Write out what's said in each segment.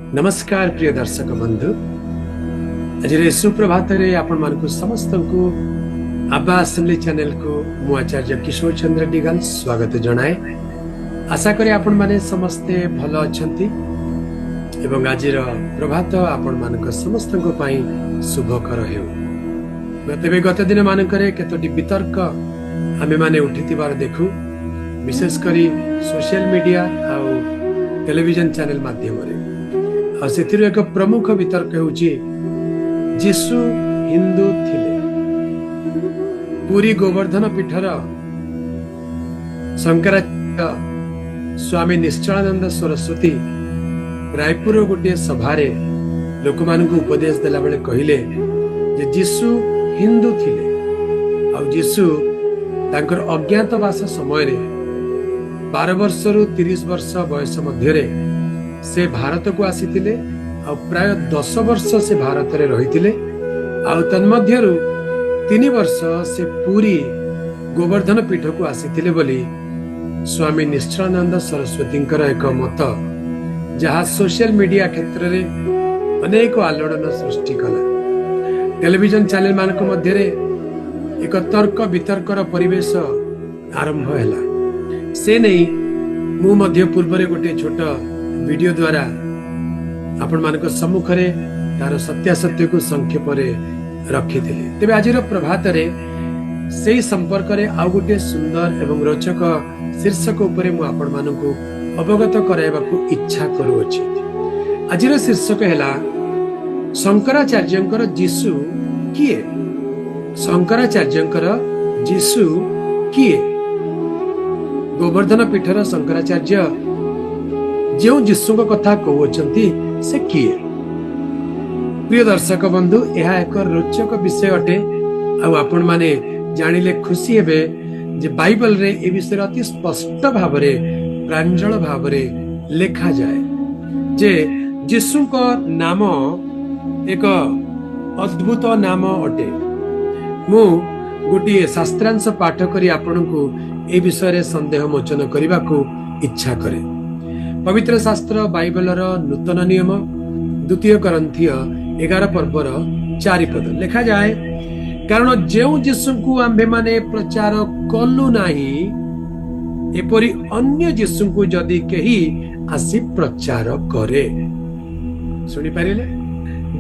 ନମସ୍କାର ପ୍ରିୟ ଦର୍ଶକ ବନ୍ଧୁ, ଆଜିର ଏ ସୁପ୍ରଭାତରେ ଆପଣମାନଙ୍କୁ ସମସ୍ତଙ୍କୁ ଆବ୍ବା ଆସେମ୍ବଲି ଚ୍ୟାନେଲକୁ ମୁଁ ଆଚାର୍ଯ୍ୟ କିଶୋର ଚନ୍ଦ୍ର ଡିଗାଲ ସ୍ୱାଗତ ଜଣାଏ। ଆଶା କରେ ଆପଣମାନେ ସମସ୍ତେ ଭଲ ଅଛନ୍ତି ଏବଂ ଆଜିର ପ୍ରଭାତ ଆପଣମାନଙ୍କ ସମସ୍ତଙ୍କ ପାଇଁ ଶୁଭକର ହେଉ। ତେବେ ଗତ ଦିନ ମାନଙ୍କରେ କେତୋଟି ବିତର୍କ ଆମେମାନେ ଉଠିଥିବାର ଦେଖୁ, ବିଶେଷ କରି ସୋସିଆଲ ମିଡିଆ ଆଉ ଟେଲିଭିଜନ ଚ୍ୟାନେଲ ମାଧ୍ୟମରେ। ଆଉ ସେଥିରୁ ଏକ ପ୍ରମୁଖ ବିତର୍କ ହେଉଛି ଯୀଶୁ ହିନ୍ଦୁ ଥିଲେ। ପୁରୀ ଗୋବର୍ଦ୍ଧନ ପୀଠର ଶଙ୍କରାଚାର୍ଯ୍ୟ ସ୍ୱାମୀ ନିଶ୍ଚଳାନନ୍ଦ ସରସ୍ୱତୀ ରାୟପୁରର ଗୋଟିଏ ସଭାରେ ଲୋକମାନଙ୍କୁ ଉପଦେଶ ଦେଲାବେଳେ କହିଲେ ଯେ ଯୀଶୁ ହିନ୍ଦୁ ଥିଲେ ଆଉ ଯୀଶୁ ତାଙ୍କର ଅଜ୍ଞାତବାସ ସମୟରେ 12 ବର୍ଷରୁ 30 ବର୍ଷ ବୟସ ମଧ୍ୟରେ ସେ ଭାରତକୁ ଆସିଥିଲେ ଆଉ ପ୍ରାୟ 10 ବର୍ଷ ସେ ଭାରତରେ ରହିଥିଲେ, ଆଉ ତନ୍ମଧ୍ୟରୁ 3 ବର୍ଷ ସେ ପୁରୀ ଗୋବର୍ଦ୍ଧନ ପୀଠକୁ ଆସିଥିଲେ ବୋଲି ସ୍ୱାମୀ ନିଶ୍ଚଳାନନ୍ଦ ସରସ୍ୱତୀଙ୍କର ଏକ ମତ, ଯାହା ସୋସିଆଲ ମିଡିଆ କ୍ଷେତ୍ରରେ ଅନେକ ଆଲୋଡ଼ନ ସୃଷ୍ଟି କଲା। ଟେଲିଭିଜନ ଚ୍ୟାନେଲ ମାନଙ୍କ ମଧ୍ୟରେ ଏକ ତର୍କ ବିତର୍କର ପରିବେଶ ଆରମ୍ଭ ହେଲା। ସେ ନେଇ ମୁଁ ମଧ୍ୟ ପୂର୍ବରେ ଗୋଟିଏ ଛୋଟ ଭିଡିଓ ଦ୍ୱାରା ଆପଣମାନଙ୍କ ସମ୍ମୁଖରେ ତାର ସତ୍ୟାସତ୍ୟକୁ ସଂକ୍ଷେପରେ ରଖିଥିଲି। ତେବେ ଆଜିର ପ୍ରଭାତରେ ସେଇ ସମ୍ପର୍କରେ ଆଉ ଗୋଟିଏ ସୁନ୍ଦର ଏବଂ ରୋଚକ ଶୀର୍ଷକ ଉପରେ ମୁଁ ଆପଣମାନଙ୍କୁ ଅବଗତ କରାଇବାକୁ ଇଚ୍ଛା କରୁଅଛି। ଆଜିର ଶୀର୍ଷକ ହେଲା ଶଙ୍କରାଚାର୍ଯ୍ୟଙ୍କର ଯୀଶୁ କିଏ? ଶଙ୍କରାଚାର୍ଯ୍ୟଙ୍କର ଯୀଶୁ କିଏ? ଗୋବର୍ଦ୍ଧନ ପୀଠର ଶଙ୍କରାଚାର୍ଯ୍ୟ ଯେଉଁ ଯୀଶୁଙ୍କ କଥା କହୁଅଛନ୍ତି ସେ କିଏ? ପ୍ରିୟ ଦର୍ଶକ ବନ୍ଧୁ, ଏହା ଏକ ରୋଚକ ବିଷୟ ଅଟେ ଆଉ ଆପଣମାନେ ଜାଣିଲେ ଖୁସି ହେବେ ଯେ ବାଇବଲରେ ଏ ବିଷୟରେ ଅତି ସ୍ପଷ୍ଟ ଭାବରେ ପ୍ରାଞ୍ଜଳ ଭାବରେ ଲେଖାଯାଏ ଯେ ଯୀଶୁଙ୍କ ନାମ ଏକ ଅଦ୍ଭୁତ ନାମ ଅଟେ। ମୁଁ ଗୋଟିଏ ଶାସ୍ତ୍ରାଂଶ ପାଠ କରି ଆପଣଙ୍କୁ ଏ ବିଷୟରେ ସନ୍ଦେହ ମୋଚନ କରିବାକୁ ଇଚ୍ଛା କରେ। ପବିତ୍ର ଶାସ୍ତ୍ର ବାଇବଲର ନୂତନ ନିୟମ ଦ୍ୱିତୀୟ କରିନ୍ଥୀୟ 11 ପର୍ବର 4 ପଦ ଲେଖାଯାଏ, କାରଣ ଯେଉଁ ଯୀଶୁଙ୍କୁ ଆମ୍ଭେମାନେ ପ୍ରଚାର କଲୁ ନାହିଁ, ଏପରି ଅନ୍ୟ ଯୀଶୁଙ୍କୁ ଯଦି କେହି ଆସି ପ୍ରଚାର କରେ। ଶୁଣିପାରିଲେ?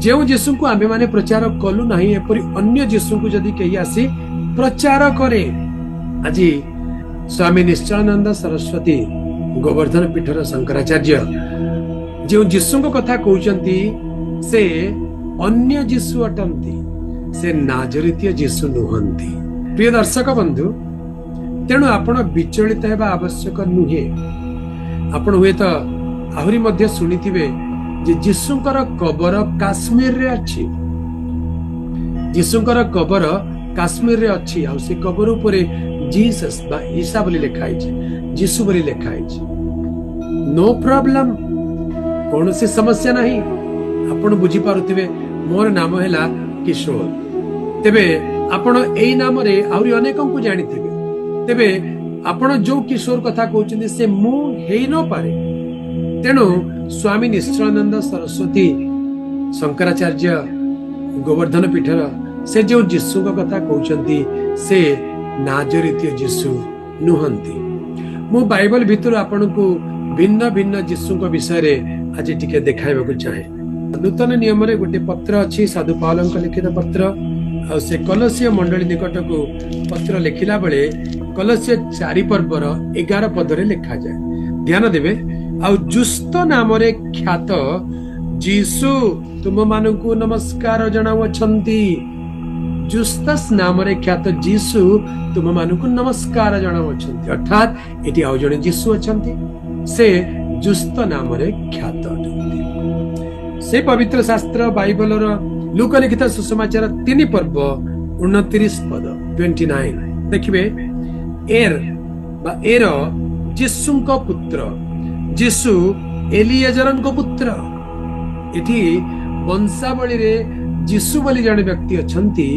ଯେଉଁ ଯୀଶୁଙ୍କୁ ଆମ୍ଭେମାନେ ପ୍ରଚାର କଲୁ ନାହିଁ, ଏପରି ଅନ୍ୟ ଯୀଶୁଙ୍କୁ ଯଦି କେହି ଆସି ପ୍ରଚାର କରେ। ଆଜି ସ୍ୱାମୀ ନିଶ୍ଚଳାନନ୍ଦ ସରସ୍ୱତୀ ଗୋବର୍ଦ୍ଧନ ପୀଠର ଶଙ୍କରାଚାର୍ଯ୍ୟ ଯେଉଁ ଯୀଶୁଙ୍କ କଥା କହୁଛନ୍ତି ସେ ଅନ୍ୟ ଯୀଶୁ ଅଟନ୍ତି, ସେ ନାଜରିତୀୟ ଯୀଶୁ ନୁହନ୍ତି। ପ୍ରିୟ ଦର୍ଶକ ବନ୍ଧୁ, ତେଣୁ ଆପଣ ବିଚଳିତ ହେବା ଆବଶ୍ୟକ ନୁହେଁ। ଆପଣ ହୁଏତ ଆହୁରି ମଧ୍ୟ ଶୁଣିଥିବେ ଯେ ଯୀଶୁଙ୍କର କବର କାଶ୍ମୀରରେ ଅଛି। ଯୀଶୁଙ୍କର କବର କାଶ୍ମୀରରେ ଅଛି ଆଉ ସେ କବର ଉପରେ ଜିସସ୍ ବା ଈସା ବୋଲି ଲେଖା ହେଇଛି, ଯୀଶୁ ବୋଲି ଲେଖା ହେଇଛି। ନୋ ପ୍ରୋବ୍ଲେମ, କୌଣସି ସମସ୍ୟା ନାହିଁ। ଆପଣ ବୁଝିପାରୁଥିବେ ମୋର ନାମ ହେଲା କିଶୋର। ତେବେ ଆପଣ ଏଇ ନାମରେ ଆହୁରି ଅନେକଙ୍କୁ ଜାଣିଥିବେ। ତେବେ ଆପଣ ଯୋଉ କିଶୋର କଥା କହୁଛନ୍ତି ସେ ମୁଁ ହେଇ ନପାରେ। ତେଣୁ ସ୍ୱାମୀ ନିଶ୍ଚଳାନନ୍ଦ ସରସ୍ୱତୀ ଶଙ୍କରାଚାର୍ଯ୍ୟ ଗୋବର୍ଦ୍ଧନ ପୀଠର ସେ ଯୋଉ ଯୀଶୁଙ୍କ କଥା କହୁଛନ୍ତି ସେ ନାଜରିତୀୟ ଯୀଶୁ ନୁହନ୍ତି। ମୁଁ ବାଇବଲ ଭିତରୁ ଆପଣଙ୍କୁ ଭିନ୍ନ ଭିନ୍ନ ଯୀଶୁଙ୍କ ବିଷୟରେ ଆଜି ଟିକେ ଦେଖାଇବାକୁ ଚାହେଁ। ନୂତନ ନିୟମରେ ଗୋଟେ ପତ୍ର ଅଛି, ସାଧୁ ପାଉଲଙ୍କ ଲିଖିତ ପତ୍ର। ଆଉ ସେ କଲସୀୟ ମଣ୍ଡଳୀ ନିକଟକୁ ପତ୍ର ଲେଖିଲା ବେଳେ କଲସୀୟ 4 ପର୍ବର 11 ପଦରେ ଲେଖାଯାଏ, ଧ୍ୟାନ ଦେବେ, ଆଉ ଯୁସ୍ତ ନାମରେ ଖ୍ୟାତ ଯୀଶୁ ତୁମମାନଙ୍କୁ ନମସ୍କାର ଜଣାଉଅଛନ୍ତି। ଯୁସ୍ତସ୍ ନାମରେ ଖ୍ୟାତ ଯୀଶୁ ତୁମମାନଙ୍କୁ ନମସ୍କାର ଜଣାଉଅଛନ୍ତି। ଅର୍ଥାତ୍ ଏଠି ଆଉ ଜଣେ ଯୀଶୁ ଅଛନ୍ତି, ସେ ଯୁସ୍ତ ନାମରେ ଖ୍ୟାତ ଅଟନ୍ତି। ସେ ପବିତ୍ର ଶାସ୍ତ୍ର ବାଇବଲର ଲୂକ ଲିଖିତ ସୁସମାଚାର 3 ପର୍ବ 29 ପଦ 29 ଦେଖିବେ, ଏର ବା ଏର ଯୀଶୁଙ୍କ ପୁତ୍ର, ଯୀଶୁ ଏଲିଏଜରଙ୍କ ପୁତ୍ର। ଏଠି ବଂଶାବଳୀରେ ଯୀଶୁ ବୋଲି ଜଣେ ବ୍ୟକ୍ତି ଅଛନ୍ତି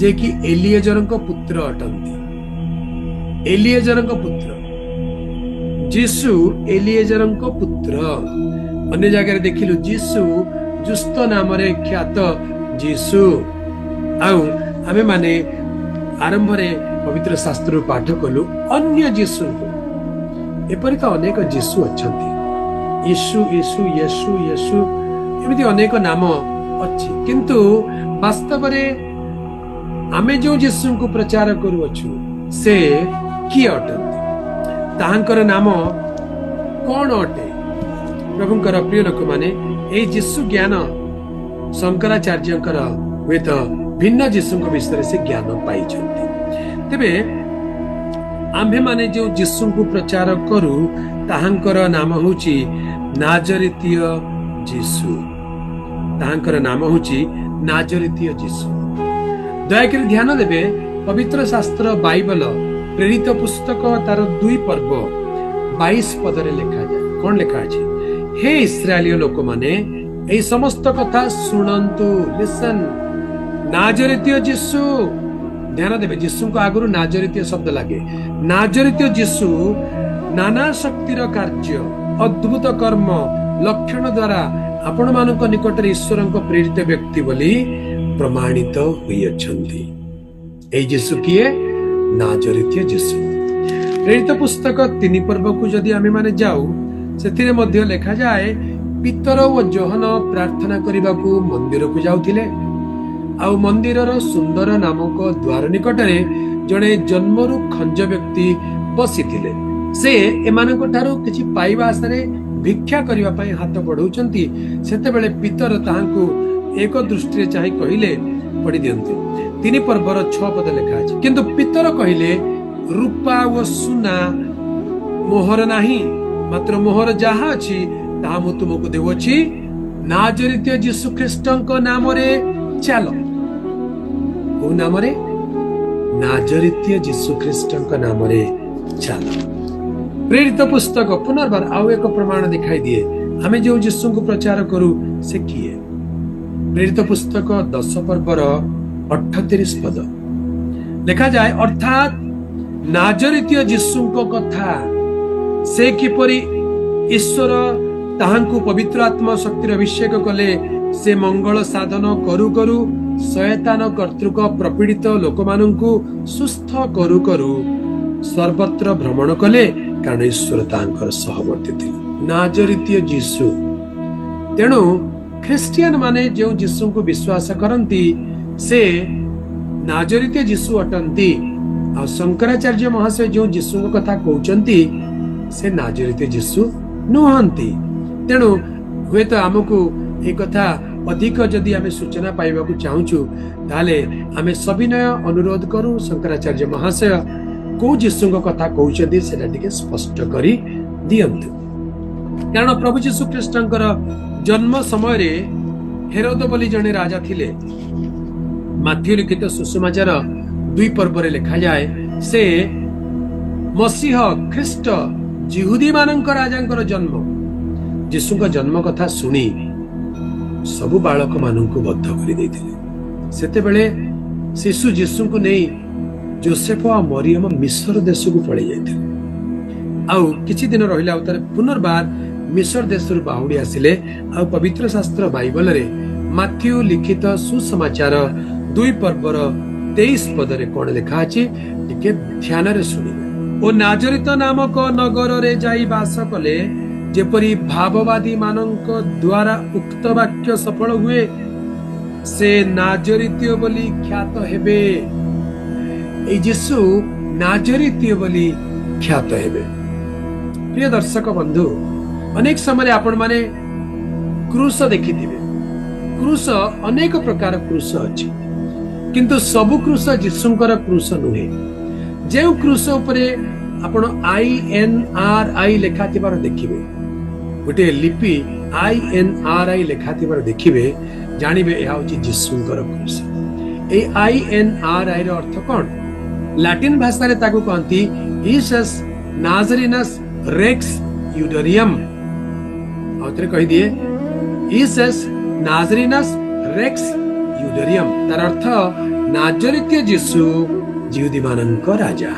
ଯେ କି ଏଲିଏଜରଙ୍କ ପୁତ୍ର ଅଟନ୍ତି। ଏଲିଏଜରଙ୍କ ପୁତ୍ର ଯୀଶୁ ଏଲିଏଜରଙ୍କ ପୁତ୍ର। ଅନ୍ୟ ଜାଗାରେ ଦେଖିଲୁ ଯୀଶୁ ଯୁସ୍ତ ନାମରେ ଖ୍ୟାତ ଯୀଶୁ। ଆଉ ଆମେମାନେ ଆରମ୍ଭରେ ପବିତ୍ର ଶାସ୍ତ୍ରରୁ ପାଠ କଲୁ ଅନ୍ୟ ଯୀଶୁଙ୍କୁ। ଏପରି ତ ଅନେକ ଯୀଶୁ ଅଛନ୍ତି, ଯୀଶୁ, ଯୀଶୁ, ୟେଶୁ, ୟେଶୁ, ଏମିତି ଅନେକ ନାମ ଅଛି। କିନ୍ତୁ ବାସ୍ତବରେ ଆମେ ଯେଉଁ ଯୀଶୁଙ୍କୁ ପ୍ରଚାର କରୁଅଛୁ ସେ କିଏ ଅଟନ୍ତି, ତାହାଙ୍କର ନାମ କଣ ଅଟେ? ପ୍ରଭୁଙ୍କର ପ୍ରିୟ ଲୋକମାନେ, ଏଇ ଯୀଶୁ ଜ୍ଞାନ ଶଙ୍କରାଚାର୍ଯ୍ୟଙ୍କର ହୁଏତ ଭିନ୍ନ ଯୀଶୁଙ୍କ ବିଷୟରେ ସେ ଜ୍ଞାନ ପାଇଛନ୍ତି। ତେବେ ଆମ୍ଭେମାନେ ଯେଉଁ ଯୀଶୁଙ୍କୁ ପ୍ରଚାର କରୁ ତାହାଙ୍କର ନାମ ହେଉଛି ନାଜରିତୀୟ ଯୀଶୁ। ତାହାଙ୍କର ନାମ ହେଉଛି ନାଜରିତୀୟ ଯୀଶୁ। ଦୟାକରି ଧ୍ୟାନ ଦେବେ, ପବିତ୍ର ଶାସ୍ତ୍ର ବାଇବଲ ପ୍ରେରିତ ପୁସ୍ତକ ତାର 2 ପର୍ବ 22 ପଦରେ ଲେଖାଯାଏ। କଣ ଲେଖା ଅଛି? ହେ ଇସ୍ରାଏଲୀୟ ଲୋକମାନେ, ଏଇ ସମସ୍ତ କଥା ଶୁଣନ୍ତୁ। ଲିସନ୍, ନାଜରିତୀୟ ଯୀଶୁ। ଧ୍ୟାନ ଦେବେ, ଯୀଶୁଙ୍କ ଆଗରୁ ନାଜରିତୀୟ ଶବ୍ଦ ଲାଗେ। ନାଜରିତୀୟ ଯୀଶୁ ନାନା ଶକ୍ତିର କାର୍ଯ୍ୟ, ଅଦ୍ଭୁତ କର୍ମ, ଲକ୍ଷଣ ଦ୍ୱାରା ଆପଣମାନଙ୍କ ନିକଟରେ ଈଶ୍ୱରଙ୍କ ପ୍ରେରିତ ବ୍ୟକ୍ତି ବୋଲି ପ୍ରମାଣିତ ହୋଇଅଛନ୍ତି। ଏଇ ଯୀଶୁ କିଏ? ନାଜରିତୀୟ ଯୀଶୁ। ପ୍ରେରିତ ପୁସ୍ତକ 3 ପର୍ବକୁ ଯଦି ଆମେମାନେ ଯାଉ, ସେଥିରେ ମଧ୍ୟ ଲେଖାଯାଏ ପିତର ଓ ଯୋହନ ପ୍ରାର୍ଥନା କରିବାକୁ ମନ୍ଦିରକୁ ଯାଉଥିଲେ। ଆଉ ମନ୍ଦିରର ସୁନ୍ଦର ନାମକ ଦ୍ୱାର ନିକଟରେ ଜଣେ ଜନ୍ମରୁ ଖଞ୍ଜ ବ୍ୟକ୍ତି ବସିଥିଲେ। ସେ ଏମାନଙ୍କ ଠାରୁ କିଛି ପାଇବା ଆଶାରେ ଭିକ୍ଷା କରିବା ପାଇଁ ହାତ ବଢାଉଛନ୍ତି। ସେତେବେଳେ ପିତର ତାହାଙ୍କୁ ଏକ ଦୃଷ୍ଟିରେ ଚାହିଁ କହିଲେ, ପଢି ଦିଅନ୍ତୁ, 3 ପର୍ବର 6 ପଦ ଲେଖା ଅଛି। କିନ୍ତୁ ପିତର କହିଲେ, ରୂପା ଓ ସୁନା ମୋହର ନାହିଁ, ମାତ୍ର ମୋହର ଯାହା ଅଛି ତାହା ମୁଁ ତୁମକୁ ଦେଉଅଛି। ନାଜରିତୀୟ ଯୀଶୁ ଖ୍ରୀଷ୍ଟଙ୍କ ନାମରେ ଚାଲ। କୋଉ ନାମରେ? ନାଜରିତୀୟ ଯୀଶୁ ଖ୍ରୀଷ୍ଟଙ୍କ ନାମରେ ଚାଲ। ପ୍ରେରିତ ପୁସ୍ତକ ପୁନର୍ବାର ଆଉ ଏକ ପ୍ରମାଣ ଦେଖାଇ ଦିଏ ଆମେ ଯେଉଁ ଯୀଶୁଙ୍କୁ ପ୍ରଚାର କରୁ ସେ କିଏ। ପ୍ରେରିତ ପୁସ୍ତକ 10 ପର୍ବର 38 ପଦ ଲେଖାଯାଏ, ଅର୍ଥାତ୍ ନାଜରିତୀୟ ଯୀଶୁଙ୍କ କଥା, ସେ କିପରି ଈଶ୍ୱର ତାହାଙ୍କୁ ପବିତ୍ର ଆତ୍ମା ଶକ୍ତିର ଅଭିଷେକ କଲେ, ସେ ମଙ୍ଗଳ ସାଧନ କରୁ କରୁ ଶୟତାନ କର୍ତ୍ତୃକ ପ୍ରପୀଡ଼ିତ ଲୋକମାନଙ୍କୁ ସୁସ୍ଥ କରୁ କରୁ ସର୍ବତ୍ର ଭ୍ରମଣ କଲେ, କାରଣ ଈଶ୍ୱର ତାହାଙ୍କର ସହବର୍ତ୍ତୀ ଥିଲେ। ନାଜରିତୀୟ ଯୀଶୁ। ତେଣୁ ଖ୍ରୀଷ୍ଟିଆନ ମାନେ ଯେଉଁ ଯୀଶୁଙ୍କୁ ବିଶ୍ୱାସ କରନ୍ତି ସେ ନାଜରିତୀୟ ଯୀଶୁ ଅଟନ୍ତି। ଆଉ ଶଙ୍କରାଚାର୍ଯ୍ୟ ମହାଶୟ ଯେଉଁ ଯୀଶୁଙ୍କ କଥା କହୁଛନ୍ତି ସେ ନାଜରିତୀୟ ଯୀଶୁ ନୁହନ୍ତି। ତେଣୁ ହୁଏତ ଆମକୁ ଏ କଥା ଅଧିକ ଯଦି ଆମେ ସୂଚନା ପାଇବାକୁ ଚାହୁଁଛୁ, ତାହେଲେ ଆମେ ସବିନୟ ଅନୁରୋଧ କରୁ ଶଙ୍କରାଚାର୍ଯ୍ୟ ମହାଶୟ କୋଉ ଯୀଶୁଙ୍କ କଥା କହୁଛନ୍ତି ସେଟା ଟିକେ ସ୍ପଷ୍ଟ କରି ଦିଅନ୍ତୁ। କାରଣ ପ୍ରଭୁ ଯୀଶୁ ଖ୍ରୀଷ୍ଟଙ୍କର ଜନ୍ମ ସମୟରେ ହେରୋଦ ବୋଲି ଜଣେ ରାଜା ଥିଲେ। ମାଥିଉ ଲିଖିତ ସୁସମାଚାର 2 ପର୍ବରେ ଲେଖାଯାଏ, ସେ ମସିହ ଖ୍ରୀଷ୍ଟ ଯିହୁଦୀ ମାନଙ୍କ ରାଜାଙ୍କର ଜନ୍ମ, ଯୀଶୁଙ୍କ ଜନ୍ମ କଥା ଶୁଣି ସବୁ ବାଳକ ମାନଙ୍କୁ ବଦ୍ଧ କରିଦେଇଥିଲେ। ସେତେବେଳେ ଶିଶୁ ଯୀଶୁଙ୍କୁ ନେଇ ଜୋସେଫ ଆଉ ମରିୟମ ମିଶର ଦେଶକୁ ପଳେଇ ଯାଇଥିଲେ। ଆଉ କିଛି ଦିନ ରହିଲା, ଆଉ ତାର ପୁନର୍ବାର ମିଶର ଦେଶରୁ ବାହୁଡ଼ି ଆସିଲେ। ଆଉ ପବିତ୍ର ଶାସ୍ତ୍ର ବାଇବଲରେ ମାଥିଉ ଲିଖିତ ସୁସମାଚାର 2 ପର୍ବର 23 ପଦରେ କଣ ଲେଖା ଅଛି ଟିକେ ଧ୍ୟାନରେ ଶୁଣିବେ। ଓ ନାଜରିତ ନାମକ ନଗରରେ ଯାଇ ବାସ କଲେ, ଯେପରି ଭାବବାଦୀ ମାନଙ୍କ ଦ୍ୱାରା ଉକ୍ତ ବାକ୍ୟ ସଫଳ ହୁଏ, ସେ ନାଜରିତୀୟ ବୋଲି ଖ୍ୟାତ ହେବେ। ଏଇ ଯୀଶୁ ନାଜରିତୀୟ ବୋଲି ଖ୍ୟାତ ହେବେ। ପ୍ରିୟ ଦର୍ଶକ ବନ୍ଧୁ, ଅନେକ ସମୟରେ ଆପଣମାନେ କ୍ରୁଶ ଦେଖିଥିବେ। କ୍ରୁଶ ଅନେକ ପ୍ରକାର କ୍ରୁଶ ଅଛି, କିନ୍ତୁ ସବୁ କ୍ରୁଶ ଯୀଶୁଙ୍କର କ୍ରୁଶ ନୁହେଁ। ଯେଉଁ କ୍ରୁଶ ଉପରେ ଆପଣ I N R I ଲେଖା ଥିବାର ଦେଖିବେ, ଗୋଟିଏ ଲିପି I N R I ଲେଖା ଥିବାର ଦେଖିବେ, ଜାଣିବେ ଏହା ହଉଛି ଯୀଶୁଙ୍କର କ୍ରୁଶ। ଏଇ I N R I ର ଅର୍ଥ କଣ? ଲାଟିନ ଭାଷାରେ ତାକୁ କହନ୍ତି ଇସସ୍ ନାଜରିନସ୍ ରେକ୍ସ ୟୁଡୋରିୟମ। ଆଉ ଥରେ କହିଦିଏ, ଇସସ୍ ନାଜରିନସ୍ ରେକ୍ସ ୟୁଡୋରିୟମ। ତାର ଅର୍ଥ ନାଜରିତୀୟ ଯୀଶୁ ଯିହୁଦୀମାନଙ୍କ ରାଜା।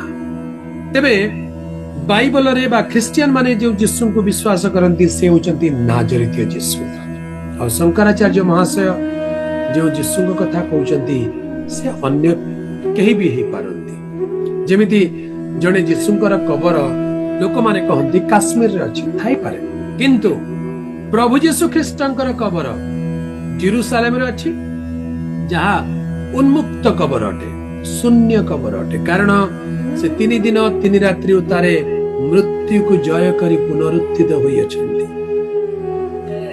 ତେବେ ବାଇବଲରେ ବା ଖ୍ରୀଷ୍ଟିଆନ ମାନେ ଯେଉଁ ଯୀଶୁଙ୍କୁ ବିଶ୍ୱାସ କରନ୍ତି, ସେ ହେଉଛନ୍ତି ନାଜରିତୀୟ ଯୀଶୁ। ଆଉ ଶଙ୍କରାଚାର୍ଯ୍ୟ ମହାଶୟ ଯେଉଁ ଯୀଶୁଙ୍କ କଥା କହୁଛନ୍ତି, ସେ ଅନ୍ୟ କେହି ବି ହେଇପାରନ୍ତି। ଯେମିତି ଜଣେ ଯୀଶୁଙ୍କର କବର ଲୋକମାନେ କହନ୍ତି କାଶ୍ମୀରରେ ଅଛି, ଥାଇପାରେ, କିନ୍ତୁ ପ୍ରଭୁ ଯୀଶୁ ଖ୍ରୀଷ୍ଟଙ୍କର କବର ଜିରୁସାଲେମରେ ଅଛି, ଯାହା ଉନ୍ମୁକ୍ତ କବର ଅଟେ, ଶୂନ୍ୟ କବର ଅଟେ। କାରଣ ସେ 3 ଦିନ 3 ରାତ୍ରି ଉତ୍ତାରେ ମୃତ୍ୟୁକୁ ଜୟ କରି ପୁନରୁତ୍ଥିତ ହୋଇଅଛନ୍ତି।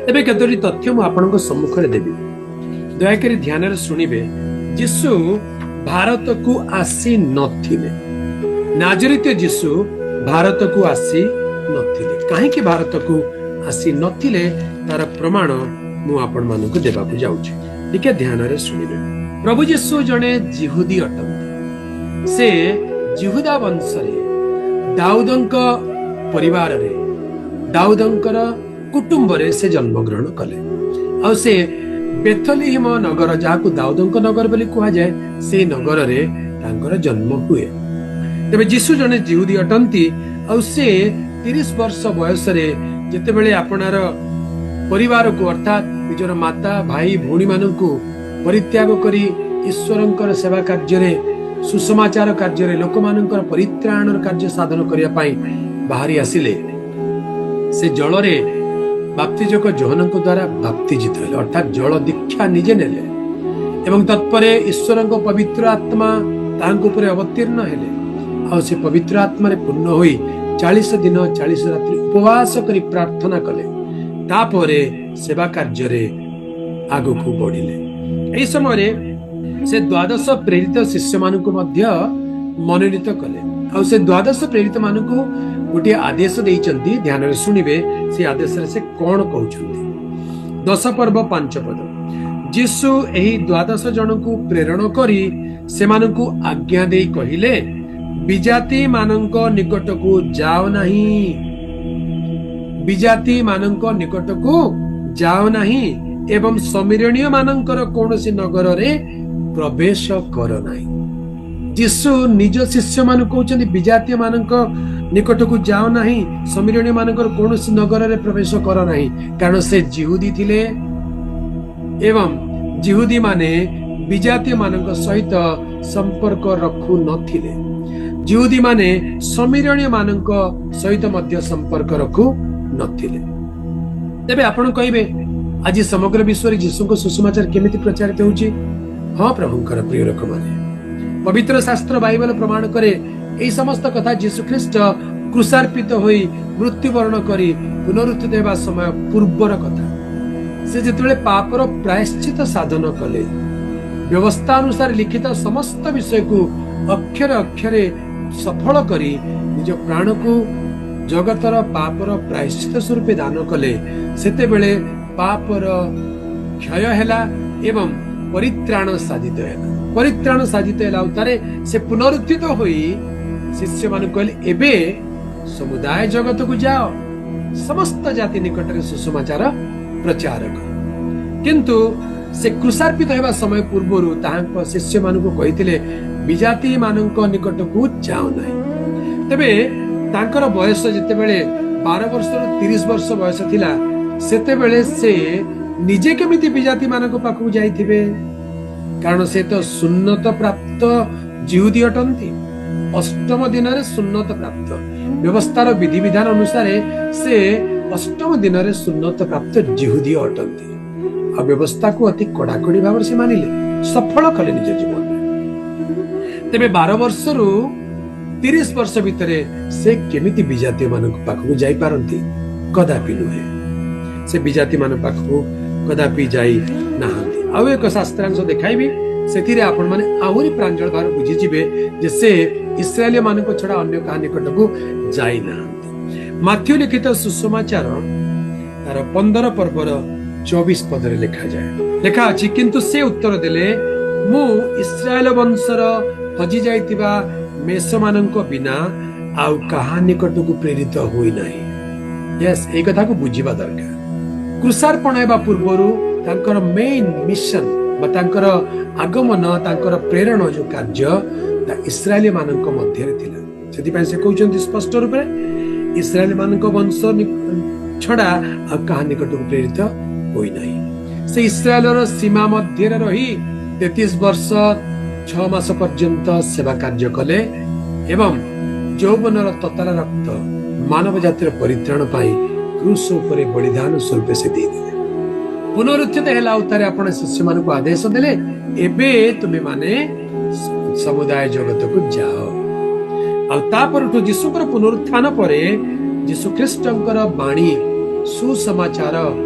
ଏବେ କେତୋଟି ତଥ୍ୟ ମୁଁ ଆପଣଙ୍କ ସମ୍ମୁଖରେ ଦେବି, ଦୟାକରି ଧ୍ୟାନରେ ଶୁଣିବେ। ଯୀଶୁ ଭାରତକୁ ଆସି ନଥିଲେ। ନାଜରିତୀୟ ଯୀଶୁ ଭାରତକୁ ଆସି ନଥିଲେ। କାହିଁକି ଭାରତକୁ ଆସି ନଥିଲେ, ତାର ପ୍ରମାଣ ମୁଁ ଆପଣମାନଙ୍କୁ ଦେବାକୁ ଯାଉଛି। ଟିକେ ଧ୍ୟାନରେ ଶୁଣିବେ। ପ୍ରଭୁ ଯୀଶୁ ଜଣେ ଜିହୁଦୀ ଅଟନ୍ତି। ସେ ଜିହୁଦା ବଂଶରେ, ଦାଉଦଙ୍କ ପରିବାରରେ, ଦାଉଦଙ୍କର କୁଟୁମ୍ବରେ ସେ ଜନ୍ମଗ୍ରହଣ କଲେ। ଆଉ ସେ ବେଥଲିହିମ ନଗର, ଯାହାକୁ ଦାଉଦଙ୍କ ନଗର ବୋଲି କୁହାଯାଏ, ସେଇ ନଗରରେ ତାଙ୍କର ଜନ୍ମ ହୁଏ। ତେବେ ଯୀଶୁ ଜଣେ ଜିହୁଦୀ ଅଟନ୍ତି। ଆଉ ସେ 30 ବର୍ଷ ବୟସରେ ଯେତେବେଳେ ଆପଣାର ପରିବାରକୁ, ଅର୍ଥାତ୍ ନିଜର ମାତା, ଭାଇ, ଭଉଣୀମାନଙ୍କୁ ପରିତ୍ୟାଗ କରି ଈଶ୍ୱରଙ୍କର ସେବା କାର୍ଯ୍ୟରେ, ସୁସମାଚାର କାର୍ଯ୍ୟରେ, ଲୋକମାନଙ୍କର ପରିତ୍ରାଣର କାର୍ଯ୍ୟ ସାଧନ କରିବା ପାଇଁ ବାହାରି ଆସିଲେ, ସେ ଜଳରେ ବାପ୍ତିଜକ ଯୋହନଙ୍କ ଦ୍ୱାରା ବାପ୍ତିଜିତ ହେଲେ, ଅର୍ଥାତ୍ ଜଳ ଦୀକ୍ଷା ନିଜେ ନେଲେ ଏବଂ ତତ୍ପରେ ଈଶ୍ୱରଙ୍କ ପବିତ୍ର ଆତ୍ମା ତାହାଙ୍କ ଉପରେ ଅବତୀର୍ଣ୍ଣ ହେଲେ। ଆଉ ସେ ପବିତ୍ର ଆତ୍ମାରେ ପୂର୍ଣ୍ଣ ହୋଇ 40 ଦିନ 40 ରାତ୍ରି ଉପବାସ କରି ପ୍ରାର୍ଥନା କଲେ। ତାପରେ ସେବା କାର୍ଯ୍ୟରେ ଆଗକୁ ବଢିଲେ। ଏହି ସମୟରେ ସେ ଦ୍ୱାଦଶ ପ୍ରେରିତ ଶିଷ୍ୟମାନଙ୍କୁ ମଧ୍ୟ ମନୋନୀତ କଲେ। ଆଉ ସେ ଦ୍ୱାଦଶ ପ୍ରେରିତ ମାନଙ୍କୁ ଗୋଟିଏ ଆଦେଶ ଦେଇଛନ୍ତି। ଧ୍ୟାନରେ ଶୁଣିବେ, ସେ ଆଦେଶରେ ସେ କଣ କହୁଛନ୍ତି। 10 ପର୍ବ 5 ପଦ। ଯୀଶୁ ଏହି ଦ୍ୱାଦଶ ଜଣଙ୍କୁ ପ୍ରେରଣ କରି ସେମାନଙ୍କୁ ଆଜ୍ଞା ଦେଇ କହିଲେ, ବିଜାତି ମାନଙ୍କ ନିକଟକୁ ଯାଅ ନାହିଁ, ବିଜାତି ମାନଙ୍କ ନିକଟକୁ ଯାଅ ନାହିଁ ଏବଂ ଶମିରୋଣୀୟ ମାନଙ୍କର କୌଣସି ନଗରରେ ପ୍ରବେଶ କର ନାହିଁ। ଯୀଶୁ ନିଜ ଶିଷ୍ୟମାନଙ୍କୁ କହୁଛନ୍ତି, ବିଜାତୀୟ ମାନଙ୍କ ନିକଟକୁ ଯାଅ ନାହିଁ, ଶମିରୋଣୀୟ ମାନଙ୍କର କୌଣସି ନଗରରେ ପ୍ରବେଶ କର ନାହିଁ। କାରଣ ସେ ଜିହୁଦୀ ଥିଲେ ଏବଂ ଜିହୁଦୀ ମାନେ ବିଜାତୀୟ ମାନଙ୍କ ସହିତ ସମ୍ପର୍କ ରଖୁ ନଥିଲେ। ଜିହୁଦୀ ମାନେ ଶମିରୋଣୀୟ ମାନଙ୍କ ସହିତ ମଧ୍ୟ ସମ୍ପର୍କ ରଖୁ ନଥିଲେ। ତେବେ ଆପଣ କହିବେ, ଆଜି ସମଗ୍ର ବିଶ୍ୱରେ ଯୀଶୁଙ୍କ ସୁସମାଚାର କେମିତି ପ୍ରଚାରିତ ହେଉଛି? ହଁ, ପ୍ରଭୁଙ୍କର ପ୍ରିୟ ଲୋକମାନେ, ପବିତ୍ର ଶାସ୍ତ୍ର ବାଇବଲ ପ୍ରମାଣ କରେ ଏହି ସମସ୍ତ କଥା ଯୀଶୁ ଖ୍ରୀଷ୍ଟ କ୍ରୁଶାର୍ପିତ ହୋଇ ମୃତ୍ୟୁବରଣ କରି ପୁନରୁତ୍ଥିତ ହେବା ସମୟ ପୂର୍ବର କଥା। ସେ ଯେତେବେଳେ ପାପର ପ୍ରାୟଶ୍ଚିତ ସାଧନ କଲେ, ବ୍ୟବସ୍ଥା ଅନୁସାରେ ଲିଖିତ ସମସ୍ତ ବିଷୟକୁ ଅକ୍ଷରେ ଅକ୍ଷରେ ସଫଳ କରି ନିଜ ପ୍ରାଣକୁ ଜଗତର ପାପର ପ୍ରାୟଶ୍ଚିତ ସ୍ୱରୂପେ ଦାନ କଲେ, ସେତେବେଳେ ପାପର କ୍ଷୟ ହେଲା ଏବଂ ପରିତ୍ରାଣ ସାଧିତ ହେଲା। ପରିତ୍ରାଣ ସାଧିତ ହେଲା। ଉତ୍ତାରେ ସେ ପୁନରୁତ୍ଥିତ ହୋଇ ଶିଷ୍ୟମାନଙ୍କୁ କହିଲେ, ଏବେ ସମୁଦାୟ ଜଗତକୁ ଯାଅ, ସମସ୍ତ ଜାତି ନିକଟରେ ସୁସମାଚାର ପ୍ରଚାର କର। କିନ୍ତୁ ସେ କ୍ରୁଶାର୍ପିତ ହେବା ସମୟ ପୂର୍ବରୁ ତାହାଙ୍କ ଶିଷ୍ୟମାନଙ୍କୁ କହିଥିଲେ, ବିଜାତି ମାନଙ୍କ ନିକଟକୁ ଯାଅ ନାହିଁ। ତେବେ ତାଙ୍କର ବୟସ ଯେତେବେଳେ 12 ବର୍ଷରୁ 30 ବର୍ଷ ବୟସ ଥିଲା, ସେତେବେଳେ ସେ ନିଜେ କେମିତି ବିଜାତି ମାନଙ୍କ ପାଖକୁ ଯାଇଥିବେ? କାରଣ ସେ ତ ସୁନ୍ନତ ପ୍ରାପ୍ତ ଜିହୁଦୀ ଅଟନ୍ତି। ଅଷ୍ଟମ ଦିନରେ ସୁନ୍ନତ ପ୍ରାପ୍ତ, ବ୍ୟବସ୍ଥାର ବିଧିବିଧାନ ଅନୁସାରେ ସେ ଅଷ୍ଟମ ଦିନରେ ସୁନ୍ନତ ପ୍ରାପ୍ତ ଜିହୁଦୀ ଅଟନ୍ତି। ଆଉ ବ୍ୟବସ୍ଥାକୁ ଅତି କଡାକଡି ଭାବରେ ସେ ମାନିଲେ, ସଫଳ କଲେ ନିଜ ଜୀବନରେ। ତେବେ 12 ବର୍ଷରୁ 30 ବର୍ଷ ଭିତରେ ସେ କେମିତି ବିଜାତୀୟ ମାନଙ୍କ ପାଖକୁ ଯାଇପାରନ୍ତି? କଦାପି ନୁହେଁ। ସେ ବିଜାତି ମାନଙ୍କ ପାଖକୁ କଦାପି ଯାଇ ନାହାନ୍ତି। ଆଉ ଏକ ଶାସ୍ତ୍ରାଂଶ ଦେଖାଇବି, ସେଥିରେ ଆପଣମାନେ ଆହୁରି ପ୍ରାଞ୍ଜଳ ଭାବେ ବୁଝିଯିବେ ଯେ ସେ ଇସ୍ରାଏଲୀୟ ମାନଙ୍କ ଛଡା ଅନ୍ୟ କାହା ନିକଟକୁ ଯାଇନାହାନ୍ତି। ମାଥ୍ୟୁ ଲିଖିତ ସୁସମାଚାର ତାର 15 ପର୍ବର 24 ପଦରେ ଲେଖା ଅଛି, କିନ୍ତୁ ସେ ଉତ୍ତର ଦେଲେ, ମୁଁ ଇସ୍ରାଏଲ ବଂଶର ହଜି ଯାଇଥିବା ମେଷମାନଙ୍କ ବିନା ଆଉ କାହା ନିକଟକୁ ପ୍ରେରିତ ହୋଇନାହିଁ। ୟେସ୍, ଏଇ କଥାକୁ ବୁଝିବା ଦରକାର। କ୍ରୁଶାର୍ପଣ ହେବା ପୂର୍ବରୁ ତାଙ୍କର ମେଇନ୍ ମିଶନ ବା ତାଙ୍କର ଆଗମନ, ତାଙ୍କର ପ୍ରେରଣ ଯୋଉ କାର୍ଯ୍ୟ, ତା ଇସ୍ରାଏଲୀ ମାନଙ୍କ ମଧ୍ୟରେ ଥିଲା। ସେଥିପାଇଁ ସେ କହୁଛନ୍ତି ସ୍ପଷ୍ଟ ରୂପରେ, ଇସ୍ରାଏଲ ମାନଙ୍କ ବଂଶ ଛଡା ଆଉ କାହା ନିକଟକୁ ପ୍ରେରିତ ହୋଇନାହିଁ। ସେ ଇସ୍ରାଏଲର ସୀମା ମଧ୍ୟରେ ରହି 33 ବର୍ଷ 6 ମାସ ପର୍ଯ୍ୟନ୍ତ ସେବା କାର୍ଯ୍ୟ କଲେ ଏବଂ ଯୌବନର ତତଲା ରକ୍ତ ମାନବ ଜାତିର ପରିତ୍ରାଣ ପାଇଁ କ୍ରୁଶ ଉପରେ ବଳିଦାନ ସ୍ୱରୂପ ସେ ଦେଇଦେଲେ। ପୁନରୁତ୍ଥିତ ହେଲା ଉତ୍ତାରେ ଆପଣ ଶିଷ୍ୟମାନଙ୍କୁ ଆଦେଶ ଦେଲେ, ଏବେ ତୁମେମାନେ ସମୁଦାୟ ଜଗତକୁ ଯାଅ। ଆଉ ତାପରଠୁ ଯୀଶୁଙ୍କର ପୁନରୁତ୍ଥାନ ପରେ ଯୀଶୁ ଖ୍ରୀଷ୍ଟଙ୍କର ବାଣୀ, ସୁସମାଚାର,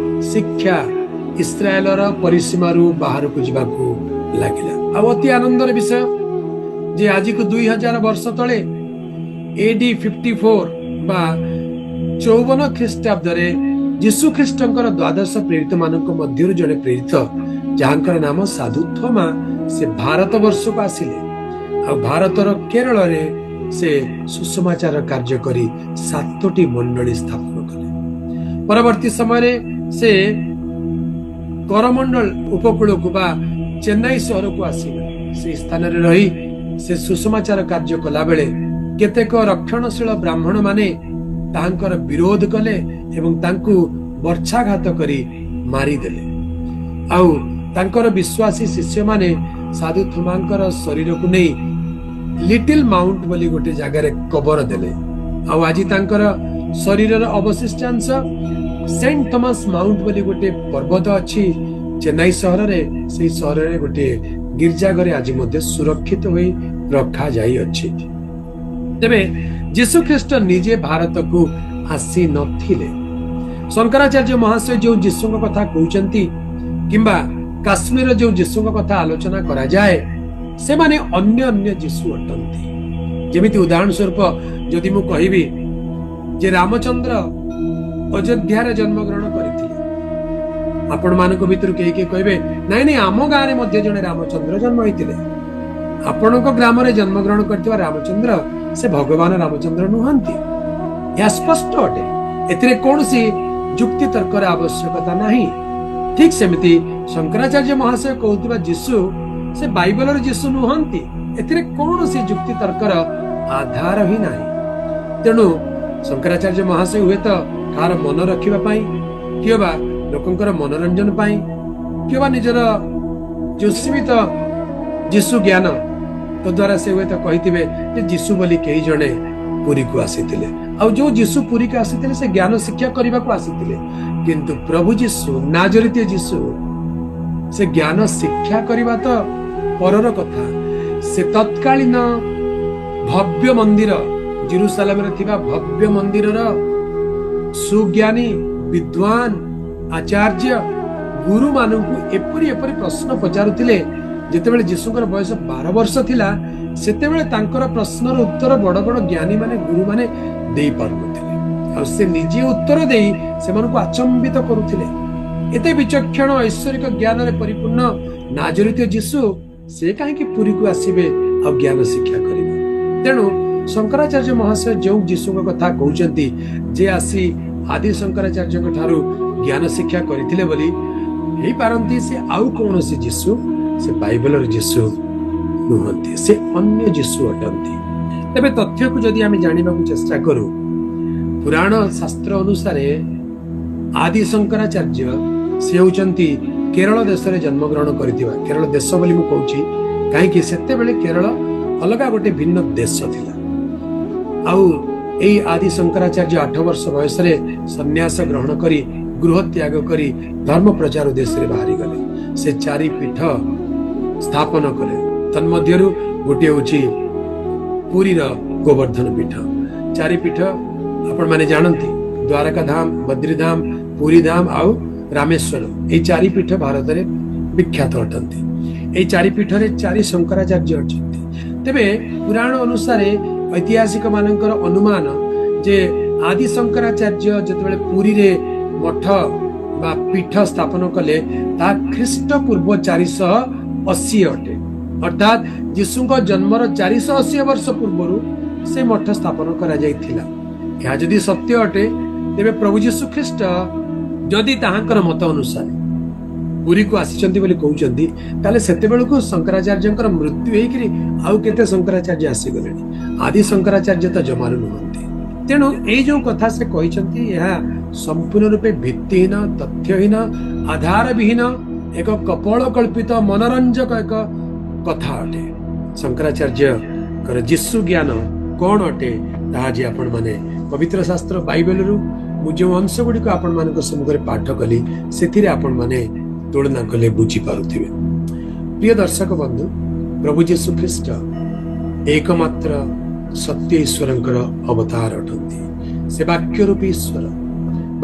ଶିକ୍ଷା ଇସ୍ରାଏଲର ପରିସୀମାରୁ ବାହାରକୁ ଯିବାକୁ ଲାଗିଲା। ଆଉ ଅତି ଆନନ୍ଦର ବିଷୟ ଯେ ଆଜିକୁ 2000 ବର୍ଷ ତଳେ ଏଡି 54 ବା 54 ଖ୍ରୀଷ୍ଟାବ୍ଦରେ ଯୀଶୁ ଖ୍ରୀଷ୍ଟଙ୍କର ଦ୍ୱାଦଶ ପ୍ରେରିତ ମାନଙ୍କ ମଧ୍ୟରୁ ଜଣେ ପ୍ରେରିତ, ଯାହାଙ୍କର ନାମ ସାଧୁ ଥୋମା, ସେ ଭାରତ ବର୍ଷକୁ ଆସିଲେ। ଆଉ ଭାରତର କେରଳରେ ସେ ସୁସମାଚାର କାର୍ଯ୍ୟ କରି 7ଟି ମଣ୍ଡଳୀ ସ୍ଥାପନ କଲେ। ପରବର୍ତ୍ତୀ ସମୟରେ ସେ କରମଣ୍ଡଳ ଉପକୂଳକୁ ବା ଚେନ୍ନାଇ ସହରକୁ ଆସିଲେ। ସେହି ସ୍ଥାନରେ ରହି ସେ ସୁସମାଚାର କାର୍ଯ୍ୟ କଲାବେଳେ କେତେକ ରକ୍ଷଣଶୀଳ ବ୍ରାହ୍ମଣ ମାନେ ତାହାଙ୍କର ବିରୋଧ କଲେ ଏବଂ ତାଙ୍କୁ ବର୍ଚ୍ଛାଘାତ କରି ମାରିଦେଲେ। ଆଉ ତାଙ୍କର ବିଶ୍ୱାସୀ ଶିଷ୍ୟମାନେ ସାଧୁ ଥୋମାଙ୍କର ଶରୀରକୁ ନେଇ ଲିଟିଲ ମାଉଣ୍ଟ ବୋଲି ଗୋଟେ ଜାଗାରେ କବର ଦେଲେ। ଆଉ ଆଜି ତାଙ୍କର ଶରୀରର ଅବଶିଷ୍ଟାଂଶ ସେଣ୍ଟ ଥମାସ ମାଉଣ୍ଟ ବୋଲି ଗୋଟେ ପର୍ବତ ଅଛି ଚେନ୍ନାଇ ସହରରେ, ସେଇ ସହରରେ ଗୋଟିଏ ଗିର୍ଜା ଘରେ ଆଜି ମଧ୍ୟ ସୁରକ୍ଷିତ ହୋଇ ରଖାଯାଇଅଛି। ତେବେ ଯୀଶୁ ଖ୍ରୀଷ୍ଟ ନିଜେ ଭାରତକୁ ଆସି ନଥିଲେ। ଶଙ୍କରାଚାର୍ଯ୍ୟ ମହାଶୟ ଯେଉଁ ଯୀଶୁଙ୍କ କଥା କହୁଛନ୍ତି କିମ୍ବା କାଶ୍ମୀରର ଯେଉଁ ଯୀଶୁଙ୍କ କଥା ଆଲୋଚନା କରାଯାଏ, ସେମାନେ ଅନ୍ୟ ଅନ୍ୟ ଯୀଶୁ ଅଟନ୍ତି। ଯେମିତି ଉଦାହରଣ ସ୍ୱରୂପ ଯଦି ମୁଁ କହିବି ଯେ ରାମଚନ୍ଦ୍ର ଅଯୋଧ୍ୟାରେ ଜନ୍ମଗ୍ରହଣ କରିଥିଲେ, ଆପଣମାନଙ୍କ ଭିତରୁ କେହି କେହି କହିବେ ନାଇଁ ନାଇଁ, ଆମ ଗାଁରେ ମଧ୍ୟ ଜଣେ ରାମଚନ୍ଦ୍ର ଜନ୍ମ ହେଇଥିଲେ। ଆପଣଙ୍କ ଗ୍ରାମରେ ଜନ୍ମଗ୍ରହଣ କରିଥିବା ରାମଚନ୍ଦ୍ର ସେ ଭଗବାନ ରାମଚନ୍ଦ୍ର ନୁହନ୍ତି, ଏହା ସ୍ପଷ୍ଟ ଅଟେ। ଏଥିରେ କୌଣସି ଯୁକ୍ତି ତର୍କର ଆବଶ୍ୟକତା ନାହିଁ। ଠିକ ସେମିତି ଶଙ୍କରାଚାର୍ଯ୍ୟ ମହାଶୟ କହୁଥିବା ଯୀଶୁ ସେ ବାଇବଲର ଯୀଶୁ ନୁହନ୍ତି, ଏଥିରେ କୌଣସି ଯୁକ୍ତି ତର୍କର ଆଧାର ହିଁ ନାହିଁ। ତେଣୁ ଶଙ୍କରାଚାର୍ଯ୍ୟ ମହାଶୟ ହୁଏତ କାହାର ମନ ରଖିବା ପାଇଁ କିମ୍ବା ଲୋକଙ୍କର ମନୋରଞ୍ଜନ ପାଇଁ କିମ୍ବା ନିଜର ଯେଉଁ ସୀମିତ ଯୀଶୁ ଜ୍ଞାନ ତଦ୍ୱାରା ସେ ହୁଏତ କହିଥିବେ ଯେ ଯୀଶୁ ବୋଲି କେହି ଜଣେ ପୁରୀକୁ ଆସିଥିଲେ, ଆଉ ଯୋଉ ଯୀଶୁ ପୁରୀକୁ ଆସିଥିଲେ ସେ ଜ୍ଞାନ ଶିକ୍ଷା କରିବାକୁ ଆସିଥିଲେ। କିନ୍ତୁ ପ୍ରଭୁ ଯୀଶୁ, ନାଜରିତୀୟ ଯୀଶୁ, ସେ ଜ୍ଞାନ ଶିକ୍ଷା କରିବା ତ ପରର କଥା, ସେ ତତ୍କାଳୀନ ଭବ୍ୟ ମନ୍ଦିର, ଜେରୁସାଲେମରେ ଥିବା ଭବ୍ୟ ମନ୍ଦିରର ସୁଜ୍ଞାନୀ, ବିଦ୍ୱାନ, ଆଚାର୍ଯ୍ୟ, ଗୁରୁମାନଙ୍କୁ ଏପରି ଏପରି ପ୍ରଶ୍ନ ପଚାରୁଥିଲେ। ଯେତେବେଳେ ଯୀଶୁଙ୍କର ବୟସ 12 ବର୍ଷ ଥିଲା, ସେତେବେଳେ ତାଙ୍କର ପ୍ରଶ୍ନର ଉତ୍ତର ବଡ ବଡ ଜ୍ଞାନୀ ମାନେ, ଗୁରୁମାନେ ଦେଇପାରୁନଥିଲେ। ଆଉ ସେ ନିଜେ ଉତ୍ତର ଦେଇ ସେମାନଙ୍କୁ ଆଚମ୍ବିତ କରୁଥିଲେ। ଏତେ ବିଚକ୍ଷଣ ଐଶ୍ୱରିକ ଜ୍ଞାନରେ ପରିପୂର୍ଣ୍ଣ ନାଜରିତୀୟ ଯୀଶୁ ସେ କାହିଁକି ପୁରୀକୁ ଆସିବେ ଆଉ ଜ୍ଞାନ ଶିକ୍ଷା କରିବେ? ତେଣୁ ଶଙ୍କରାଚାର୍ଯ୍ୟ ମହାଶୟ ଯେଉଁ ଯୀଶୁଙ୍କ କଥା କହୁଛନ୍ତି ଯେ ଆସି ଆଦି ଶଙ୍କରାଚାର୍ଯ୍ୟଙ୍କ ଠାରୁ ଜ୍ଞାନ ଶିକ୍ଷା କରିଥିଲେ ବୋଲି, ହେଇପାରନ୍ତି ସେ ଆଉ କୌଣସି ଯୀଶୁ, ସେ ବାଇବଲର ଯୀଶୁ ନୁହନ୍ତି, ସେ ଅନ୍ୟ ଯୀଶୁ ଅଟନ୍ତି। ତେବେ ତଥ୍ୟକୁ ଯଦି ଆମେ ଜାଣିବାକୁ ଚେଷ୍ଟା କରୁ, ପୁରାଣ ଶାସ୍ତ୍ର ଅନୁସାରେ ଆଦି ଶଙ୍କରାଚାର୍ଯ୍ୟ ସେ ହେଉଛନ୍ତି କେରଳ ଦେଶରେ ଜନ୍ମଗ୍ରହଣ କରିଥିବା। କେରଳ ଦେଶ ବୋଲି ମୁଁ କହୁଛି କାହିଁକି, ସେତେବେଳେ କେରଳ ଅଲଗା ଗୋଟେ ଭିନ୍ନ ଦେଶ ଥିଲା। ଆଉ ଏଇ ଆଦି ଶଙ୍କରାଚାର୍ଯ୍ୟ 8 ବର୍ଷ ବୟସରେ ସନ୍ନ୍ୟାସ ଗ୍ରହଣ କରି ଗୃହ ତ୍ୟାଗ କରି ଧର୍ମ ପ୍ରଚାର ଉଦ୍ଦେଶ୍ୟରେ ବାହାରିଗଲେ। ସେ 4 ପୀଠ ସ୍ଥାପନ କଲେ, ତନ୍ମଧ୍ୟରୁ ଗୋଟିଏ ହେଉଛି ପୁରୀର ଗୋବର୍ଦ୍ଧନ ପୀଠ। 4 ପୀଠ ଆପଣମାନେ ଜାଣନ୍ତି, ଦ୍ୱାରକା ଧାମ, ବଦ୍ରିଧାମ, ପୁରୀ ଧାମ ଆଉ ରାମେଶ୍ୱର। ଏଇ 4 ପୀଠ ଭାରତରେ ବିଖ୍ୟାତ ଅଟନ୍ତି। ଏଇ 4 ପୀଠରେ 4 ଶଙ୍କରାଚାର୍ଯ୍ୟ ଅଛନ୍ତି। ତେବେ ପୁରାଣ ଅନୁସାରେ ଐତିହାସିକ ମାନଙ୍କର ଅନୁମାନ ଯେ ଆଦି ଶଙ୍କରାଚାର୍ଯ୍ୟ ଯେତେବେଳେ ପୁରୀରେ ମଠ ବା ପୀଠ ସ୍ଥାପନ କଲେ, ତାହା ଖ୍ରୀଷ୍ଟ ପୂର୍ବ 480 ଅଟେ। ଅର୍ଥାତ୍ ଯୀଶୁଙ୍କ ଜନ୍ମର 480 ବର୍ଷ ପୂର୍ବରୁ ସେ ମଠ ସ୍ଥାପନ କରାଯାଇଥିଲା। ଏହା ଯଦି ସତ୍ୟ ଅଟେ, ତେବେ ପ୍ରଭୁ ଯୀଶୁ ଖ୍ରୀଷ୍ଟ ଯଦି ତାହାଙ୍କର ମତ ଅନୁସାରେ ପୁରୀକୁ ଆସିଛନ୍ତି ବୋଲି କହୁଛନ୍ତି, ତାହେଲେ ସେତେବେଳକୁ ଶଙ୍କରାଚାର୍ଯ୍ୟଙ୍କର ମୃତ୍ୟୁ ହେଇକିରି ଆଉ କେତେ ଶଙ୍କରାଚାର୍ଯ୍ୟ ଆସିଗଲେଣି। ଆଦି ଶଙ୍କରାଚାର୍ଯ୍ୟ ତ ଜମାରୁ ନୁହନ୍ତି। ତେଣୁ ଏଇ ଯୋଉ କଥା ସେ କହିଛନ୍ତି, ଏହା ସମ୍ପୂର୍ଣ୍ଣ ରୂପେ ଭିତ୍ତିହୀନ, ତଥ୍ୟହୀନ, ଆଧାରବିହୀନ, ଏକ କପୋଳ କଳ୍ପିତ ମନୋରଞ୍ଜକ ଏକ କଥା ଅଟେ। ଶଙ୍କରାଚାର୍ଯ୍ୟଙ୍କର ଯୀଶୁ ଜ୍ଞାନ କଣ ଅଟେ, ତାହା ଆଜି ଆପଣମାନେ ପବିତ୍ର ଶାସ୍ତ୍ର ବାଇବେଲରୁ ମୁଁ ଯେଉଁ ଅଂଶ ଗୁଡ଼ିକ ଆପଣମାନଙ୍କ ସମ୍ମୁଖରେ ପାଠ କଲି, ସେଥିରେ ଆପଣମାନେ ତୁଳନା କଲେ ବୁଝିପାରୁଥିବେ। ପ୍ରିୟ ଦର୍ଶକ ବନ୍ଧୁ, ପ୍ରଭୁ ଯୀଶୁ ଖ୍ରୀଷ୍ଟ ଏକମାତ୍ର ସତ୍ୟ ଈଶ୍ୱରଙ୍କର ଅବତାର ଅଟନ୍ତି। ସେ ବାକ୍ୟ ରୂପୀ ଈଶ୍ୱର।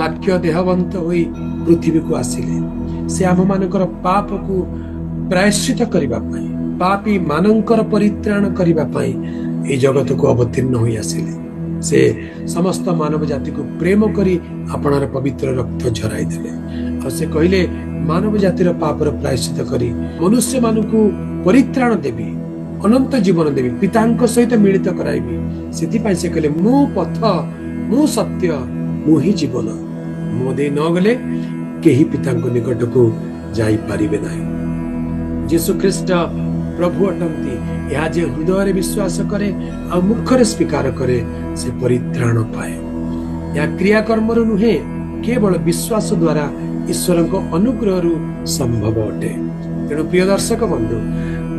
ବାକ୍ୟ ଦେହବନ୍ତ ହୋଇ ପୃଥିବୀକୁ ଆସିଲେ। ସେ ଆମମାନଙ୍କର ପାପକୁ ପ୍ରାୟଶ୍ଚିତ କରିବା ପାଇଁ, ପାପୀ ମାନଙ୍କର ପରିତ୍ରାଣ କରିବା ପାଇଁ ଏହି ଜଗତକୁ ଅବତୀର୍ଣ୍ଣ ହୋଇ ଆସିଲେ। ସେ ସମସ୍ତ ମାନବ ଜାତିକୁ ପ୍ରେମ କରି ଆପଣାର ପବିତ୍ର ରକ୍ତ ଝରାଇ ଦେଲେ। ଆଉ ସେ କହିଲେ, ମାନବ ଜାତିର ପାପର ପ୍ରାୟଶ୍ଚିତ କରି ମନୁଷ୍ୟମାନଙ୍କୁ ପରିତ୍ରାଣ ଦେବି, ଅନନ୍ତ ଜୀବନ ଦେବି, ପିତାଙ୍କ ସହିତ ମିଳିତ କରାଇବି। ସେଥିପାଇଁ ସେ କହିଲେ, ମୁଁ ପଥ, ମୁଁ ସତ୍ୟ, ମୁଁ ହିଁ ଜୀବନ। ମୋ ଦେଇ ନ ଗଲେ କେହି ପିତାଙ୍କ ନିକଟକୁ ଯାଇପାରିବେ ନାହିଁ। ଯୀଶୁ ଖ୍ରୀଷ୍ଟ ପ୍ରଭୁ ଅଟନ୍ତି। ଏହା ଯେ ହୃଦୟରେ ବିଶ୍ୱାସ କରେ ଆଉ ମୁଖରେ ସ୍ୱୀକାର କରେ, ସେ ପରିତ୍ରାଣ ପାଏ। ଏହା କ୍ରିୟାକର୍ମରୁ ନୁହେଁ, କେବଳ ବିଶ୍ୱାସ ଦ୍ୱାରା ଈଶ୍ୱରଙ୍କ ଅନୁଗ୍ରହରୁ ସମ୍ଭବ ଅଟେ। ତେଣୁ ପ୍ରିୟ ଦର୍ଶକ ବନ୍ଧୁ,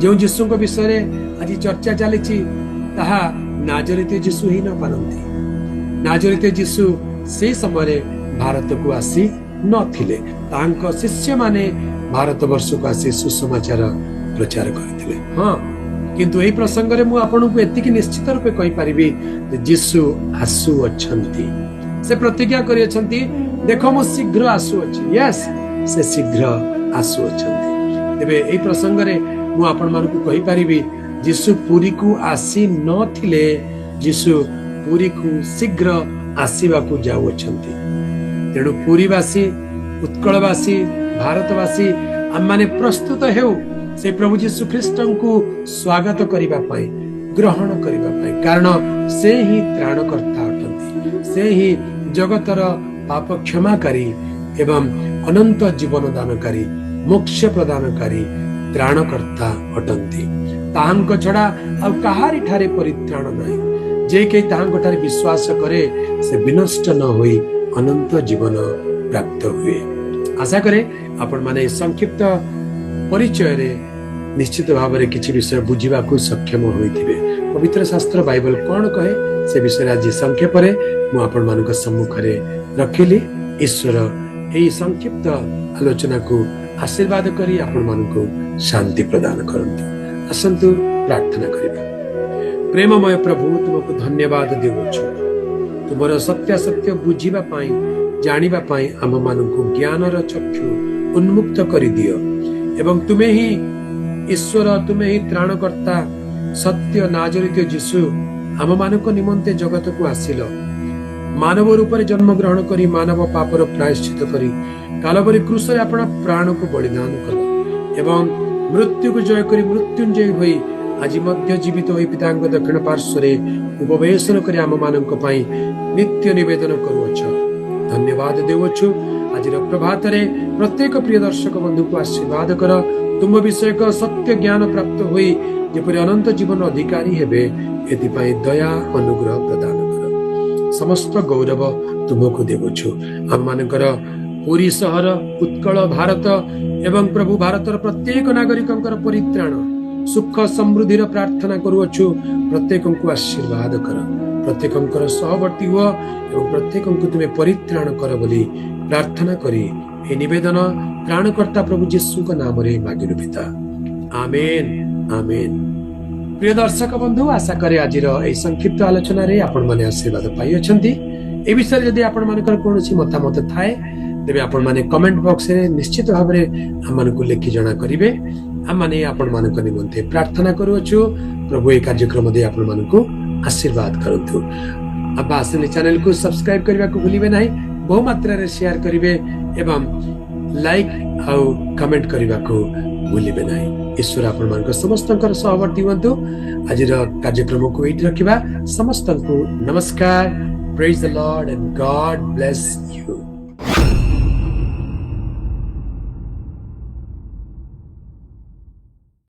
ଯେଉଁ ଯୀଶୁଙ୍କ ବିଷୟରେ ଆଜି ଚର୍ଚ୍ଚା ଚାଲିଛି, ତାହା ନାଜରିତ ଯୀଶୁ ହିଁ ନ ପାରନ୍ତି। ନାଜରିତ ଯୀଶୁ ସେଇ ସମୟରେ ଭାରତକୁ ଆସି ନଥିଲେ। ତାଙ୍କ ଶିଷ୍ୟମାନେ ଭାରତ ବର୍ଷକୁ ଆସି ସୁସମାଚାର ପ୍ରଚାର କରିଥିଲେ। ହଁ, କିନ୍ତୁ ଏହି ପ୍ରସଙ୍ଗରେ ମୁଁ ଆପଣଙ୍କୁ ଏତିକି ନିଶ୍ଚିତ ରୂପେ କହିପାରିବି ଯେ ଯୀଶୁ ଆସୁଅଛନ୍ତି। ସେ ପ୍ରତିଜ୍ଞା କରିଅଛନ୍ତି, ଦେଖ, ମୁଁ ଶୀଘ୍ର ଆସୁଅଛି। ୟେସ୍, ସେ ଶୀଘ୍ର ଆସୁଅଛନ୍ତି। ତେବେ ଏହି ପ୍ରସଙ୍ଗରେ ମୁଁ ଆପଣମାନଙ୍କୁ କହିପାରିବି, ଯୀଶୁ ପୁରୀକୁ ଆସି ନଥିଲେ, ଯୀଶୁ ପୁରୀକୁ ଶୀଘ୍ର ଆସିବାକୁ ଯାଉଅଛନ୍ତି। ତେଣୁ ପୁରୀବାସୀ, ଉତ୍କଳବାସୀ, ଭାରତବାସୀ, ଆମମାନେ ପ୍ରସ୍ତୁତ ହେଉ ସେ ପ୍ରଭୁ ଯୀଶୁ ଖ୍ରୀଷ୍ଟଙ୍କୁ ସ୍ୱାଗତ କରିବା ପାଇଁ, ଗ୍ରହଣ କରିବା ପାଇଁ। କାରଣ ସେ ହିଁ ତ୍ରାଣକର୍ତ୍ତା ଅଟନ୍ତି। ସେ ହିଁ ଜଗତର ପାପ କ୍ଷମାକାରୀ ଏବଂ ଅନନ୍ତ ଜୀବନ ଦାନକାରୀ, ମୋକ୍ଷ ପ୍ରଦାନକାରୀ ତ୍ରାଣକର୍ତ୍ତା ଅଟନ୍ତି। ତାହାଙ୍କ ଛଡା ଆଉ କାହାରି ଠାରେ ପରିତ୍ରାଣ ନାହିଁ। ଯେ କେହି ତାହାଙ୍କ ଠାରେ ବିଶ୍ୱାସ କରେ, ସେ ବିନଷ୍ଟ ନ ହୋଇ ଅନନ୍ତ ଜୀବନ ପ୍ରାପ୍ତ ହୁଏ। ଆଶା କରେ ଆପଣମାନେ ଏହି ସଂକ୍ଷିପ୍ତ ପରିଚୟରେ ନିଶ୍ଚିତ ଭାବରେ କିଛି ବିଷୟ ବୁଝିବାକୁ ସକ୍ଷମ ହୋଇଥିବେ। ପବିତ୍ର ଶାସ୍ତ୍ର ବାଇବଲ କଣ କହେ, ସେ ବିଷୟରେ ଆଜି ସଂକ୍ଷେପରେ ମୁଁ ଆପଣମାନଙ୍କ ସମ୍ମୁଖରେ ରଖିଲି। ଈଶ୍ୱର ଏହି ସଂକ୍ଷିପ୍ତ ଆଲୋଚନାକୁ ଆଶୀର୍ବାଦ କରି ଆପଣମାନଙ୍କୁ ଶାନ୍ତି ପ୍ରଦାନ କରନ୍ତୁ। ଆସନ୍ତୁ ପ୍ରାର୍ଥନା କରିବା। ପ୍ରେମମୟ ପ୍ରଭୁ, ତୁମକୁ ଧନ୍ୟବାଦ ଦେଉଅଛୁ। ତୁମର ସତ୍ୟାସତ୍ୟ ବୁଝିବା ପାଇଁ, ଜାଣିବା ପାଇଁ ଆମମାନଙ୍କୁ ଜ୍ଞାନର ଚକ୍ଷୁ ଉନ୍ମୁକ୍ତ କରିଦିଅ ଏବଂ ତୁମେ ହିଁ ଈଶ୍ୱର, ତୁମେ ହିଁ ତ୍ରାଣକର୍ତ୍ତା, ସତ୍ୟ ନାଜରିତ ଯୀଶୁ ଆମମାନଙ୍କ ନିମନ୍ତେ ଜଗତକୁ ଆସିଲ। ମାନବ ରୂପରେ ଜନ୍ମଗ୍ରହଣ କରି ମାନବ ପାପର ପ୍ରାୟଶ୍ଚିତ କରି କାଲବରୀ କ୍ରୁଶରେ ଆପଣା ପ୍ରାଣକୁ ବଳିଦାନ କଲ ଏବଂ ମୃତ୍ୟୁକୁ ଜୟ କରି ମୃତ୍ୟୁଞ୍ଜୟ ହୋଇ ଆଜି ମଧ୍ୟ ଜୀବିତ ହୋଇ ପିତାଙ୍କ ଦକ୍ଷିଣ ପାର୍ଶ୍ୱରେ ଉପବେଶନ କରି ଆମମାନଙ୍କ ପାଇଁ ନିତ୍ୟ ନିବେଦନ କରୁଅଛ। ଧନ୍ୟବାଦ ଦେଉଅଛୁ। ଆଜିର ପ୍ରଭାତରେ ପ୍ରତ୍ୟେକ ପ୍ରିୟ ଦର୍ଶକ ବନ୍ଧୁକୁ ଆଶୀର୍ବାଦ କର। ତୁମ ବିଷୟକ ସତ୍ୟ ଜ୍ଞାନ ପ୍ରାପ୍ତ ହୋଇ ଯେପରି ଅନନ୍ତ ଜୀବନ ଅଧିକାରୀ ହେବେ, ଏଥିପାଇଁ ଦୟା ଅନୁଗ୍ରହ ପ୍ରଦାନ କର। ସମସ୍ତ ଗୌରବ ତୁମକୁ ଦେଉଛୁ। ଆମମାନଙ୍କର ପୁରୀ ସହର, ଉତ୍କଳ, ଭାରତ ଏବଂ ପ୍ରଭୁ ଭାରତର ପ୍ରତ୍ୟେକ ନାଗରିକଙ୍କର ପରିତ୍ରାଣ, ସୁଖ ସମୃଦ୍ଧିର ପ୍ରାର୍ଥନା କରୁଅଛୁ। ପ୍ରତ୍ୟେକଙ୍କୁ ଆଶୀର୍ବାଦ କର, ପ୍ରତ୍ୟେକଙ୍କର ସହବର୍ତ୍ତୀ ହୁଅ ଏବଂ ପ୍ରତ୍ୟେକଙ୍କୁ ତୁମେ ପରିତ୍ରାଣ କର ବୋଲି ପ୍ରାର୍ଥନା କରି ଏ ନିବେଦନ ତ୍ରାଣକର୍ତ୍ତା ପ୍ରଭୁ ଯୀଶୁଙ୍କ ନାମରେ ମାଗିଲୁ ପିତା, ଆମେନ୍, ଆମେନ୍। ପ୍ରିୟ ଦର୍ଶକ ବନ୍ଧୁ, ଆଶା କରେ ଆଜିର ଏହି ସଂକ୍ଷିପ୍ତ ଆଲୋଚନାରେ ଆପଣମାନେ ଆଶୀର୍ବାଦ ପାଇଅଛନ୍ତି। ଏ ବିଷୟରେ ଯଦି ଆପଣମାନଙ୍କର କୌଣସି ମତାମତ ଥାଏ, ତେବେ ଆପଣମାନେ କମେଣ୍ଟ ବକ୍ସରେ ନିଶ୍ଚିତ ଭାବରେ ଆମମାନଙ୍କୁ ଲେଖି ଜଣା କରିବେ। ଆମମାନେ ଆପଣମାନଙ୍କ ନିମନ୍ତେ ପ୍ରାର୍ଥନା କରୁଅଛୁ। ପ୍ରଭୁ ଏହି କାର୍ଯ୍ୟକ୍ରମ ଦେଇ ଆପଣମାନଙ୍କୁ ଆଶୀର୍ବାଦ କରନ୍ତୁ। ଆବ୍ବା ଆସେମ୍ବଲି ଚ୍ୟାନେଲକୁ ସବସ୍କ୍ରାଇବ କରିବାକୁ ଭୁଲିବେ ନାହିଁ। ବହୁ ମାତ୍ରାରେ ସେୟାର କରିବେ ଏବଂ ଲାଇକ୍ ଆଉ କମେଣ୍ଟ କରିବାକୁ ଭୁଲିବେ ନାହିଁ। ଈଶ୍ୱର ଆପଣମାନଙ୍କ ସମସ୍ତଙ୍କର ସହବର୍ତ୍ତୀ ହୁଅନ୍ତୁ। ଆଜିର କାର୍ଯ୍ୟକ୍ରମକୁ ଏଇଠି ରଖିବା। ସମସ୍ତଙ୍କୁ ନମସ୍କାର। Praise the Lord and God bless you.